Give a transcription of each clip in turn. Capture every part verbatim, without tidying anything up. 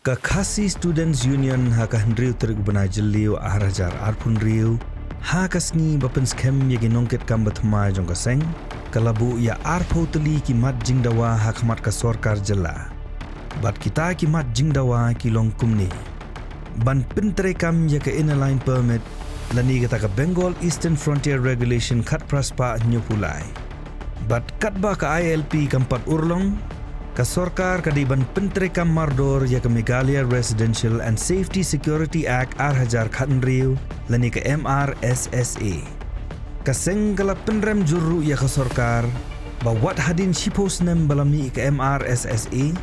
Ka Khasi Students Union ha ka hynriew tarik u bnai Jylliew ar hajar arphew hynriew, ha ka sngi ba pynskhem ïa ki nongkitkam ba thymmai jong ka seng, ka la buh ïa arphew tylli ki mat jingdawa ha khmat ka sorkar jylla. Bad kita ki mat jingdawa ki long kumne: ban pyntreikam ïa ka Inner Line Permit, lane kata ka Bengal Eastern Frontier Regulation khatphra spah hynñiewphew lai. Bad katba ka I L P kam pat urlong, ka sorkar ka dei ban pyntreikam mardor ïa ka Meghalaya Residential and Safety Security Act ar hajar khathynriew, lane ka M R S S A. Ka seng ka la pynrem jur ruh ïa ka sorkar ba wat hadien shiphew snem ba la mih ka M R S S A,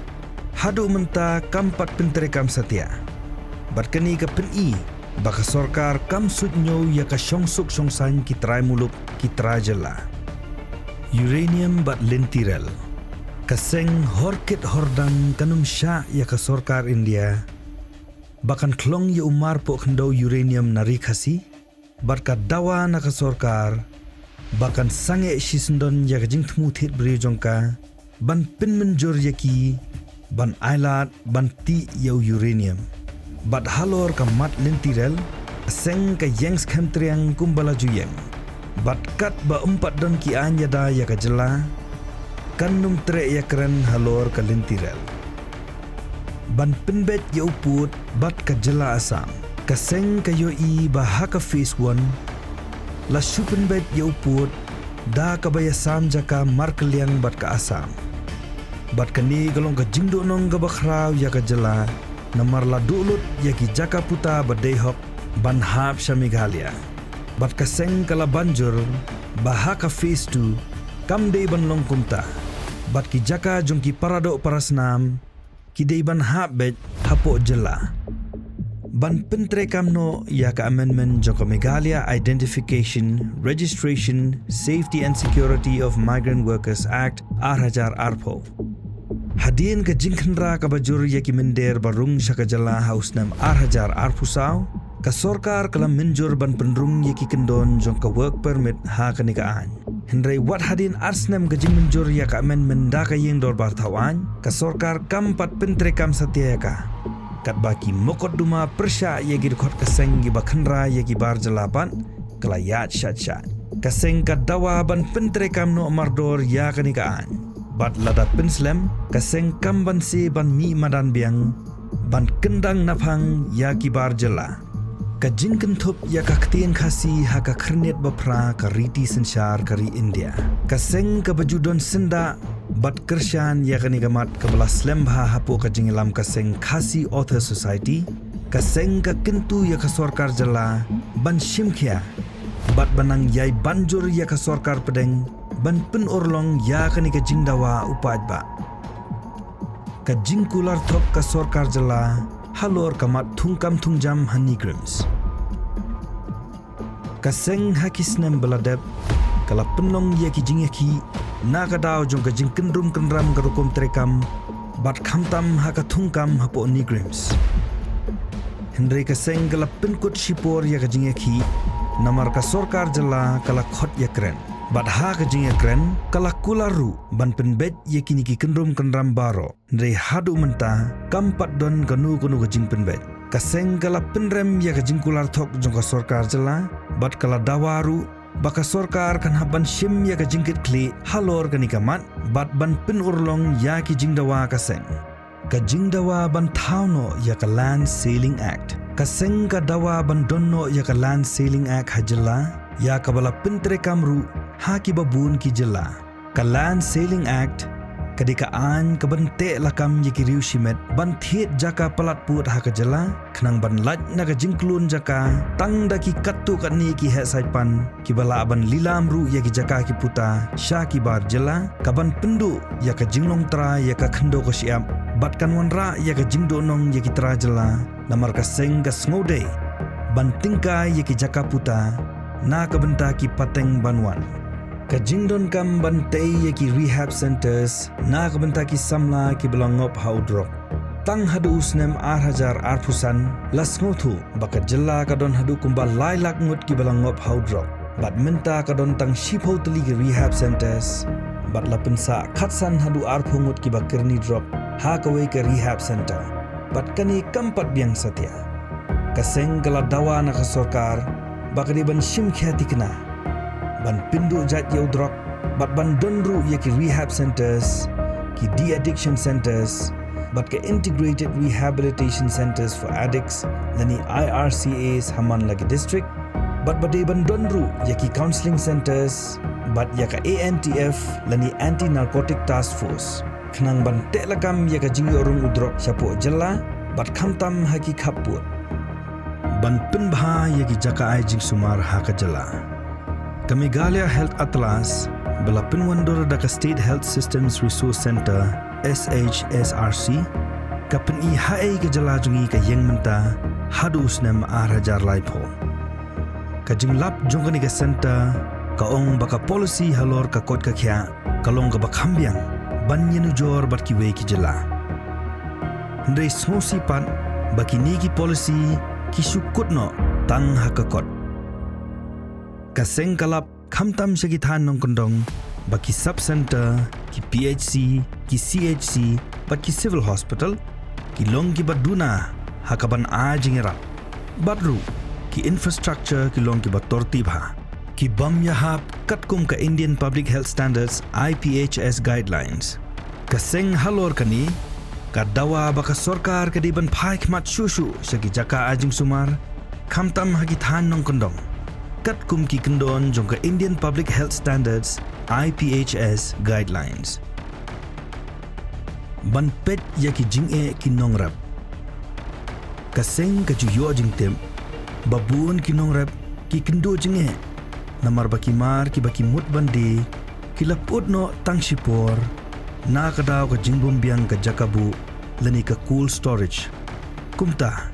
haduh mynta kam pat pyntreikam satia. Bad kane ka pyni ba ka sorkar kam suidñiew ïa ka shongsuk shongsaiñ ki trai muluk, ki trai jylla. Uranium bad lynti rel. Ka seng horkit hordang kan ym shah ïa ka sorkar India ba kan khlong ïa u marpoh khyndew uranium na Ri Khasi, bad ka dawa na ka sorkar ba kan sangeh shisyndon ïa ka jingthmu thied briew jong ka ban pynmynjur ïa ki ban ailad ban tih ïa u uranium. Bad halor ka mat lynti rel, ka seng ka ïeng skhem triang kumba la ju ïeng. Bad katba ym pat don ki aiñ ïada ïa ka jylla, kan ym treh ïakren halor ka lynti rel. Ban pynbeit ïa u pud bad ka jylla Assam. Ka seng ka ïohi ba ha ka phase one la shu pynbeit ïa u pud da kaba ïasam jaka markylliang bad ka Assam. Bad kane ka long ka jingduhnong kaba khraw ïa ka jylla, namar la duh lut ïa ki jaka puta ba dei hok ban hap sha Meghalaya. Bad ka seng ka la ban jur ba ha ka phase two kam dei ban long kumta, bad ki jaka jong ki paradoh parasnam ki dei ban hap beit hapoh jylla. Ban pyntreikam noh ïa ka amendment jong ka Meghalaya Identification, Registration, Safety and Security of Migrant Workers Act ar hajar arphew. Hadien ka jingkhynra kaba jur ïa ki mynder ba rung sha ka jylla ha u snem ar hajar arphew saw, ka sorkar ka la mynjur ban pynrung ïa ki kyndon jong ka work permit ha kane ka aiñ. Hynrei wat hadien ar snem ka jingmynjur ïa ka amendment da ka ïing dorbar thaw aiñ, ka sorkar kam pat pyntreikam satia ïa ka. Katba ki mokotduma pyrshah ïa ki dkhot ka seng kiba khynra ïa ki bar jylla pat, ka la ïaid shait shait. Ka seng ka dawa ban pyntreikam noh mardor ïa kane ka aiñ. Bad lada pynslem, ka seng kam banse ban mih madan biang ban kyndang naphang ïa ki bar jylla. Ka jingkynthup ïa ka ktien Khasi ha ka khyrnit baphra ka riti synshar ka ri India. Ka seng kaba ju don syndah bad kyrshan ïa kane ka mat kaba la slem bha hapoh ka jingïalam ka seng Khasi Authors Society, ka seng ka kyntu ïa ka sorkar jylla ban shim khia bad ban nang ïai ban jur ïa ka sorkar pdeng ban pynurlong ïa kane ka jingdawa u paidbah. Ka jingkular thok ka sorkar jylla halor ka mat thungkam thungjam ha NEIGRIHMS. Ka seng ha ki snem ba la dep ka la pynlong ïa ki jingïakhih na ka daw jong ka jingkyndrum kynram ka rukom treikam bad khamtam ha ka thungkam hapoh NEIGRIHMS. Hynrei ka seng ka la pynkut shipor ïa ka jingïakhih, namar ka sorkar jylla ka la khot ïakren. Bad ha ka jingïakren ka la kular ruh ban pynbeit ïa kine ki kyndrum kynram baroh. Hynrei haduh mynta kam pat don kano kano ka jingpynbeit. Ka seng ka la pynrem ïa ka jingkular thok jong ka sorkar jylla bad ka la dawa ruh ba ka sorkar kan hap ban shim ïa ka jingkitkhlieh halor kane ka mat bad ban pynurlong ïa ki jingdawa ka seng. Ka jingdawa ban thaw noh ïa ka Land Ceiling Act. Ka seng ka dawa ban don noh ïa ka Land Ceiling Act ha jylla, ïa kaba la pyntreikam ruh ha kiba bun ki jylla. Ka Land Ceiling Act ka dei ka aiñ kaban teh lakam ïa ki riew shimet ban thied jaka palat pud ha ka jylla, khnang ban lait na ka jingklun jaka tang da ki katto katne ki heh saipan kiba lah ban lilam ruh ïa ki jaka ki puta sha ki bar jylla, kaban pynduh ïa ka jinglong trai ïa ka khyndew ka shyiap bad kan wanrah ïa ka jingduhnong ïa ki trai jylla, namar ka seng ka sngewdei ban tyngkai ïa ki jaka puta na ka bynta ki pateng ban wan. Ka jingdonkam ban tei ïa ki rehab centres na ka bynta ki samla kiba la ngop ha u drok. Tang haduh u snem ar hajar arphew san la sngewthuh ba ka jylla ka don haduh kumba lai lak ngut kiba la ngop ha u drok. Bad mynta ka don tang shiphew tylli ki rehab centres bad la pynsah khatsan haduh arphew ngut kiba kyrni drok ha kawei ka rehab centre. bad kane kam pat biang satia. Ka seng ka la dawa na ka sorkar ba ka dei ban shim khia thikna, ban pynduh jait ïa u drok, bad ban don ruh ïa ki rehab centres, ki de-addiction centres, bad ka Integrated Rehabilitation Centres for Addicts lane I R C As ha man la ki district, bad ba dei ban don ruh ïa ki counselling centres bad ïa ka A N T F lane Anti Narcotic Task Force, khnang ban teh lakam ïa ka jingïoh rung u drok shapoh jylla bad khamtam ha ki khappud. Ban pynbha ïa ki jaka ai jingsumar ha ka jylla, ka Meghalaya Health Atlas ba la pynwandur da ka State Health Systems Resource Centre, S H S R C, ka pyni haei ka jylla jong ngi ka ïeng mynta haduh u snem ar hajar laiphew. Ka jinglap jong kane ka centre ka ong ba ka policy halor ka koit ka khiah ka long kaba kham biang ban ïanujor bad kiwei ki jylla. Hynrei sngewsih pat ba kine ki policy ki shu kut noh tang ha ka kot. Ka seng ka lap khamtam sha ki thaiñ nongkyndong ba ki sub-centre, ki P H C, ki C H C bad ki civil hospital ki long kiba duna ha kaban ai jingïarap, bad ruh ki infrastructure ki long kiba tortih bha, ki bym ïahap katkum ka Indian Public Health Standards, I P H S guidelines. Ka seng halor kane ka dawa ba ka sorkar ka dei ban phai khmat shuh shuh sha ki jaka ai jingsumar, khamtam ha ki thaiñ nongkyndong, katkum ki kyndon jong ka Indian Public Health Standards, I P H S guidelines. Ban peit ïa ki jingeh ki nongrep. Ka seng ka ju ïoh jingtip ba bun ki nongrep ki kynduh jingeh namar ba ki mar kiba ki mut ban die ki la put noh tang shipor, na ka daw ka jingbymbiang ka jaka buh lane ka cold storage. Kumta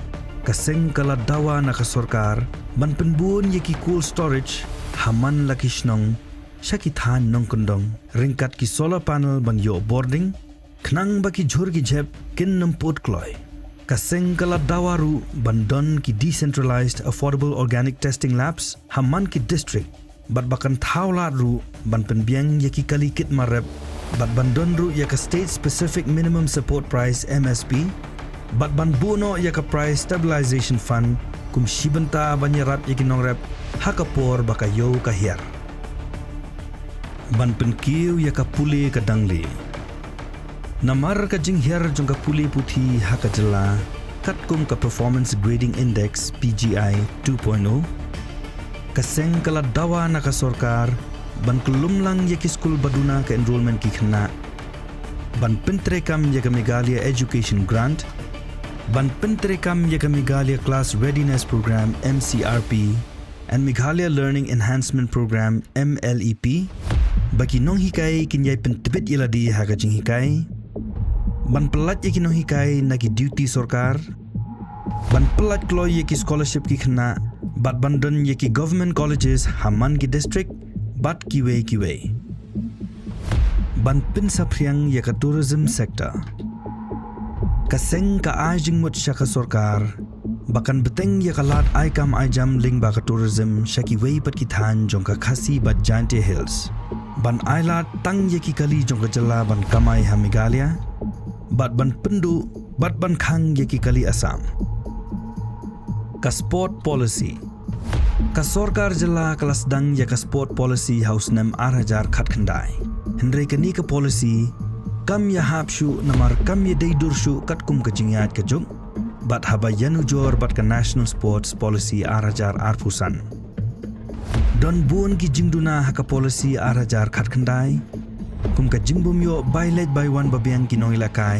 ka seng ka la dawa na ka sorkar ban pynbun ïa ki cold storage ha man la ki shnong sha ki thaiñ nongkyndong, ryngkat ki solar panel ban ïoh bording, khnang ba ki jhur ki jhep kin nym put kloi. Ka seng ka la dawa ruh ban don ki decentralized affordable organic testing labs ha man ki district, bad ba kan thaw lad ruh ban pynbiang ïa ki kali kit mar rep, bad ban don ruh ïa ka state specific minimum support price, M S P, bad ban buh noh ïa ka price stabilization fund kum shi bynta ban ïarap ïa ki nongrep ha ka por ba ka ïew ka hiar. Ban pynkiew ïa ka pule ka dang lieh. Namar ka jinghiar jong ka pule puthi ha ka jylla, katkum ka Performance Grading Index, P G I two point oh, ka seng ka la dawa na ka sorkar ban kyllum lang ïa ki skul ba duna ka enrolment ki khynnah, ban pyntreikam ïa ka Meghalaya Education Grant, ban pyntreikam ïa ka Meghalaya Class Readiness Program, M C R P, and Meghalaya Learning Enhancement Program, M L E P, ba ki nonghikai kin ïai pyntbit ïa lade ha ka jinghikai, ban pyllait ïa ki nonghikai na ki duty sorkar, ban pyllait kloi ïa ki scholarship ki khynnah, bad ban don ïa ki government colleges ha man ki district, bad kiwei kiwei. Ban pynsaphriang ïa ka tourism sector. Ka seng ka ai jingmut sha ka sorkar ba kan bteng ïa ka lad ai kam ai jam lyngba ka tourism sha kiwei pat ki thaiñ jong ka Khasi bad Jaintia Hills, ban ai lad tang ïa ki kali jong ka jylla ban kamai ha Meghalaya, bad ban pynduh bad ban khang ïa ki kali Assam. Ka sport policy. Ka sorkar jylla ka la sdang ïa ka sport policy ha u snem ar hajar khatkhyndai. Hynrei kane ka policy kam ïahap shuh namar kam ïadei dur shuh katkum ka jingïaid ka juk, bad haba ïanujor bad ka National Sports Policy ar hajar arphew san. Don bun ki jingduna ha ka policy ar hajar khatkhyndai, kum ka jingbym ïoh bai leit bai wan ba biang ki nongïalehkai,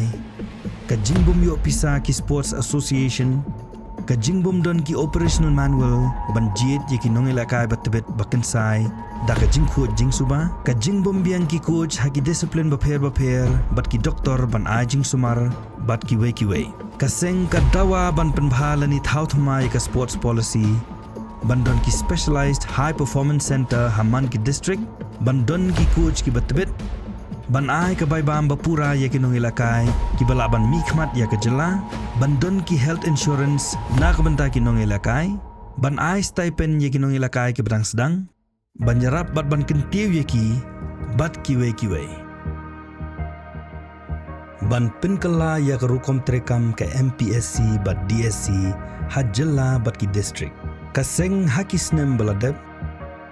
ka jingbym ïoh pisa ki sports association, ka jingbym don ki operational manual ban jied ïa ki nongïalehkai ba tbit ba kynsai da ka jingkhuid jingsuba, ka jingbym biang ki coach ha ki discipline bapher bapher bad ki doktor ban ai jingsumar, bad kiwei kiwei. Ka seng ka dawa ban pynbha lane thaw thymmai ïa ka sports policy, ban don ki specialized high performance centre ha man ki district, ban don ki coach kiba tbit, ban ai ka bai bam ba pura ïa ki nongïalehkai kiba lah ban mihkhmat ïa ka jylla, ban don ki health insurance na ka bynta ki nongïalehkai, ban ai stipend ïa ki nongïalehkai kiba dang sdang, ban ïarap bad ban kyntiew ïa ki, bad kiwei kiwei. ban pynkylla ïa ka rukom treikam ka M P S C bad D S C ha jylla bad ki district. Ka seng ha ki snem ba la dep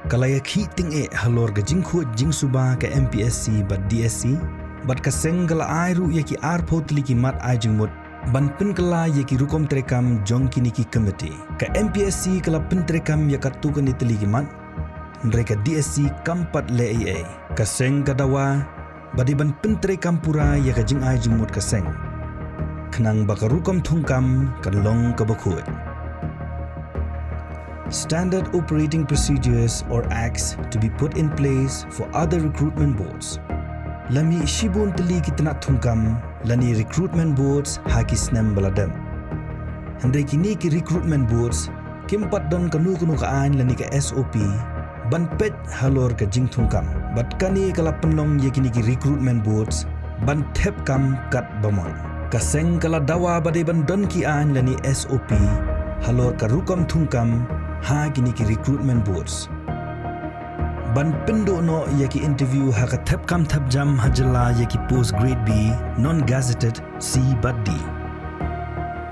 ka la ïakhih tyngeh halor ka jingkhuid jingsuba ka M P S C bad D S C, bad ka seng ka la ai ruh ïa ki arphew tylli ki mat ai jingmut ban pynkylla ïa ki rukom treikam jong kine ki committee. Ka M P S C ka la pyntreikam ïa katto katne tylli ki mat, hynrei ka D S C kam pat leh ei ei. Ka seng ka dawa ba dei ban pyntreikam pura ïa ka jingai jingmut ka seng, khnang ba ka rukom thungkam kan long kaba khuid. Standard operating procedures or acts to be put in place for other recruitment boards. La mih shibun tylli ki tnat thungkam lane recruitment boards ha ki snem ba la dep. Hynrei kine ki recruitment boards kim pat don kano kano ka aiñ lane ka S O P ban peit halor ka jingthungkam. Bad kane ka la pynlong ïa kine ki recruitment boards ban thep kam kat ba mon. Ka seng ka la dawa ba dei ban don ki aiñ lane S O P halor ka rukom thungkam ha kine ki recruitment boards, ban pynduh noh ïa ki interview ha ka thep kam thep jam ha jylla ïa ki post grade B, non gazetted, C bad D.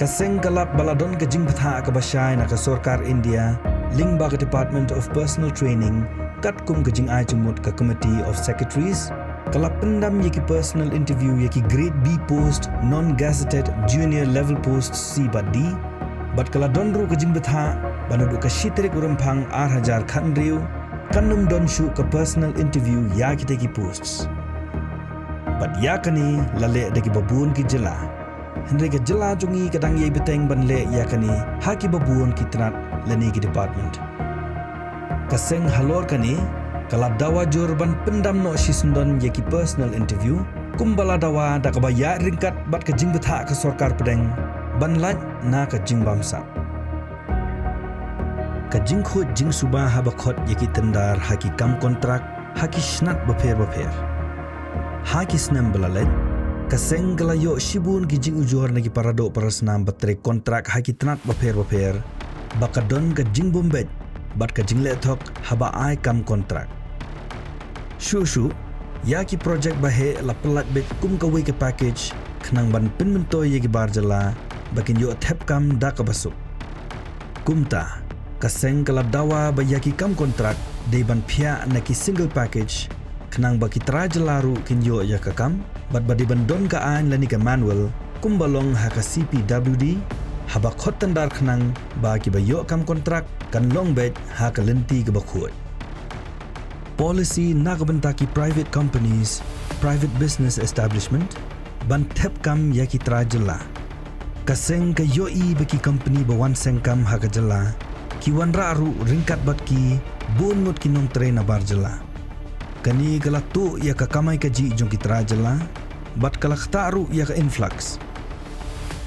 Ka seng ka lap ba la don ka jingbthah kaba shai na ka sorkar India lyngba ka Department of Personnel Training katkum ka jingai jingmut ka Committee of Secretaries. Ka la pyndam ïa ki personal interview ïa ki grade B post, non gazetted, junior level post C bad D. Bad ka la don ruh ka jingbthah ba naduh ka shi tarik u Rymphang ar hajar khathynriew kan ym don shuh ka personal interview ïa kita ki posts. Bad ïa kane la leh da kiba bun ki jylla. Hynrei ka jylla jong ngi ka dang ïai bteng ban leh ïa kane ha kiba bun ki tnat lane ki department. Ka seng halor kane ka la dawa jur ban pyndam noh shisyndon ïa ki personal interview, kumba la dawa da kaba ïaid ryngkat bad ka jingbthah ka sorkar pdeng ban lait na ka jingbamsap. Ka jingkhuid jingsuba haba khot ïa ki tender ha ki kam kontrak ha ki snat bapher bapher. Ha ki snem ba la leit, ka seng ka la ïoh shibun ki jingujor na ki paradoh parasnam ba trei kontrak ha ki tnat bapher bapher, ba ka don ka jingbym beit bad ka jingleh thok haba ai kam kontrak. Shuh shuh ïa ki projek ba heh la pyllait beit kum kawei ka package khnang ban pynmyntoi ïa ki bar jylla ba kin ïoh thep kam da kaba suk. Kumta ka seng ka la dawa ba ïa ki kam kontrak dei ban phiah na ki single package khnang ba ki trai jylla ruh kin ïoh ïa ka kam, bad ba dei ban don ka aiñ lane ka manual kumba long ha ka C P W D haba khot tender khnang ba kiba ïoh kam kontrak kan long beit ha ka lynti kaba khuid. Policy na ka bynta ki private companies, private business establishment, ban thep kam ïa ki trai jylla. Ka seng ka ïohi ba ki company ba wan seng kam ha ka jylla ki wanrah ruh ryngkat bad ki bun ngut ki nongtrei na bar jylla. Kane ka la tuh ïa ka kamai kajih jong ki trai jylla bad ka la ktah ruh ïa ka influx.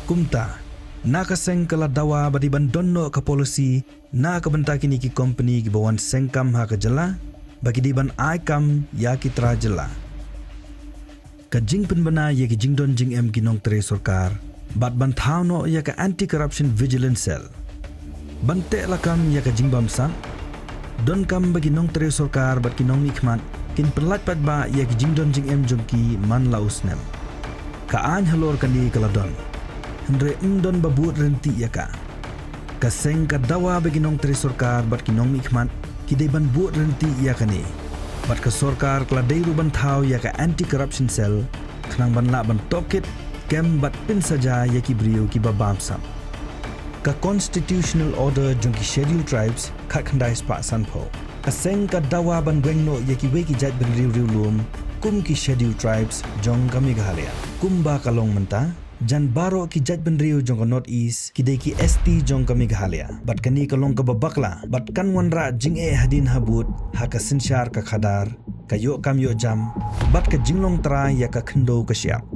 Kumta na ka seng ka la dawa ba dei ban don noh ka policy na ka bynta kine ki company kiba wan seng kam ha ka jylla ba ki dei ban ai kam ïa ki trai jylla. Ka jingpynbna ïa ki jingdon jingem ki nongtrei sorkar bad ban thaw noh ïa ka Anti Corruption Vigilance Cell ban teh lakam ïa ka jingbamsap. Donkam ba ki nongtrei sorkar bad ki nongmihkhmat kin pyllait paidbah ïa ki jingdon jingem jong ki man la u snem. Ka aiñ halor kane ka la don, hynrei ym don ba bud rynti ïa ka. Ka seng ka dawa ba ki nongtrei sorkar bad ki nongmihkhmat ki dei ban bud rynti ïa kane. Bad ka sorkar ka la dei ruh ban thaw ïa ka Anti Corruption Cell khnang ban lah ban tohkit, kem bad pynsaja ïa ki briew kiba bamsap. Ka constitutional order jong ki Scheduled Tribes khatkhyndai spah sanphew. Ka seng ka dawa ban weng noh ïa kiwei ki jaitbynriew riewlum kum ki Scheduled Tribes jong ka Meghalaya. Kumba ka long mynta, jan baroh ki jaitbynriew jong ka North East ki dei ki S T jong ka Meghalaya. Bad kane ka long kaba bakla bad kan wanrah jingeh hadien habud ha ka synshar ka khadar, ka ïoh kam ïoh jam bad ka jinglong trai ïa ka khyndew ka shyiap.